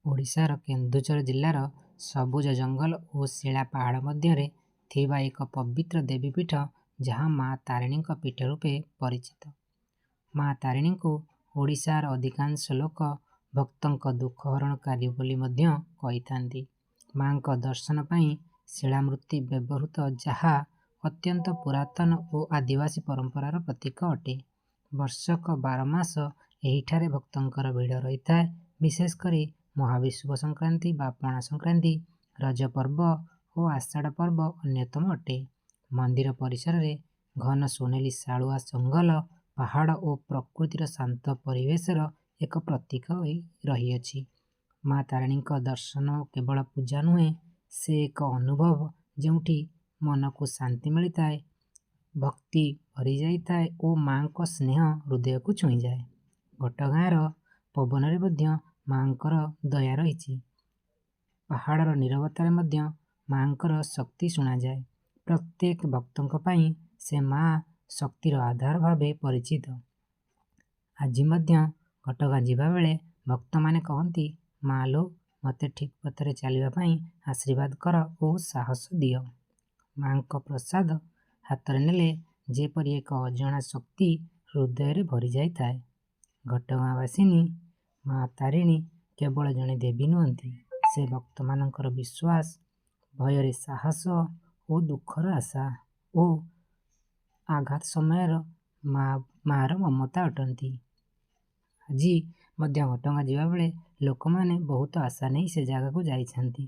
ଓଡ଼ିଶାର କେନ୍ଦୁଝର ଜିଲ୍ଲାର ସବୁଜ ଜଙ୍ଗଲ ଓ ଶିଳା ପାହାଡ଼ ମଧ୍ୟରେ ଥିବା ଏକ ପବିତ୍ର ଦେବୀପୀଠ, ଯାହା ମା ତାରିଣୀଙ୍କ ପୀଠ ରୂପେ ପରିଚିତ। ମା ତାରିଣୀଙ୍କୁ ଓଡ଼ିଶାର ଅଧିକାଂଶ ଲୋକ ଭକ୍ତଙ୍କ ଦୁଃଖ ହରଣକାରୀ ବୋଲି ମଧ୍ୟ କହିଥାନ୍ତି। ମାଙ୍କ ଦର୍ଶନ ପାଇଁ ଶିଳା ମୂର୍ତ୍ତି ବ୍ୟବହୃତ, ଯାହା ଅତ୍ୟନ୍ତ ପୁରାତନ ଓ ଆଦିବାସୀ ପରମ୍ପରାର ପ୍ରତୀକ ଅଟେ। ବର୍ଷକ ବାରମାସ ଏହିଠାରେ ଭକ୍ତଙ୍କର ଭିଡ଼ ରହିଥାଏ। ବିଶେଷ କରି ମହାବିଷୁବ ସଂକ୍ରାନ୍ତି ବା ପଣା ସଂକ୍ରାନ୍ତି, ରଜ ପର୍ବ ଓ ଆଷାଢ଼ ପର୍ବ ଅନ୍ୟତମ ଅଟେ। ମନ୍ଦିର ପରିସରରେ ଘନ ସୁନେଲି ଶାଳୁଆ ଜଙ୍ଗଲ, ପାହାଡ଼ ଓ ପ୍ରକୃତିର ଶାନ୍ତ ପରିବେଶର ଏକ ପ୍ରତୀକ ହୋଇ ରହିଅଛି। ମା ତାରିଣୀଙ୍କ ଦର୍ଶନ କେବଳ ପୂଜା ନୁହେଁ, ସେ ଏକ ଅନୁଭବ ଯେଉଁଠି ମନକୁ ଶାନ୍ତି ମିଳିଥାଏ, ଭକ୍ତି ଭରିଯାଇଥାଏ ଓ ମାଙ୍କ ସ୍ନେହ ହୃଦୟକୁ ଛୁଇଁଯାଏ। ଘଟଗାଁର ପବନରେ ମଧ୍ୟ ମାଙ୍କର ଦୟା ରହିଛି। ପାହାଡ଼ର ନୀରବତାରେ ମଧ୍ୟ ମାଙ୍କର ଶକ୍ତି ଶୁଣାଯାଏ। ପ୍ରତ୍ୟେକ ଭକ୍ତଙ୍କ ପାଇଁ ସେ ମା ଶକ୍ତିର ଆଧାର ଭାବେ ପରିଚିତ। ଆଜି ମଧ୍ୟ ଘଟଗାଁ ଯିବାବେଳେ ଭକ୍ତମାନେ କହନ୍ତି, ମା ଲୋ, ମୋତେ ଠିକ୍ ପଥରେ ଚାଲିବା ପାଇଁ ଆଶୀର୍ବାଦ କର ଓ ସାହସ ଦିଅ। ମାଙ୍କ ପ୍ରସାଦ ହାତରେ ନେଲେ ଯେପରି ଏକ ଅଜଣା ଶକ୍ତି ହୃଦୟରେ ଭରିଯାଇଥାଏ। ଘଟଗାଁ ବାସିନୀ ମା ତାରିଣୀ କେବଳ ଜଣେ ଦେବୀ ନୁହନ୍ତି, ସେ ଭକ୍ତମାନଙ୍କର ବିଶ୍ୱାସ, ଭୟରେ ସାହସ ଓ ଦୁଃଖର ଆଶା ଓ ଆଘାତ ସମୟର ମା ମାର ମମତା ଅଟନ୍ତି। ଆଜି ମଧ୍ୟ ଘଟଗାଁ ଯିବାବେଳେ ଲୋକମାନେ ବହୁତ ଆଶା ନେଇ ସେ ଜାଗାକୁ ଯାଇଥାନ୍ତି।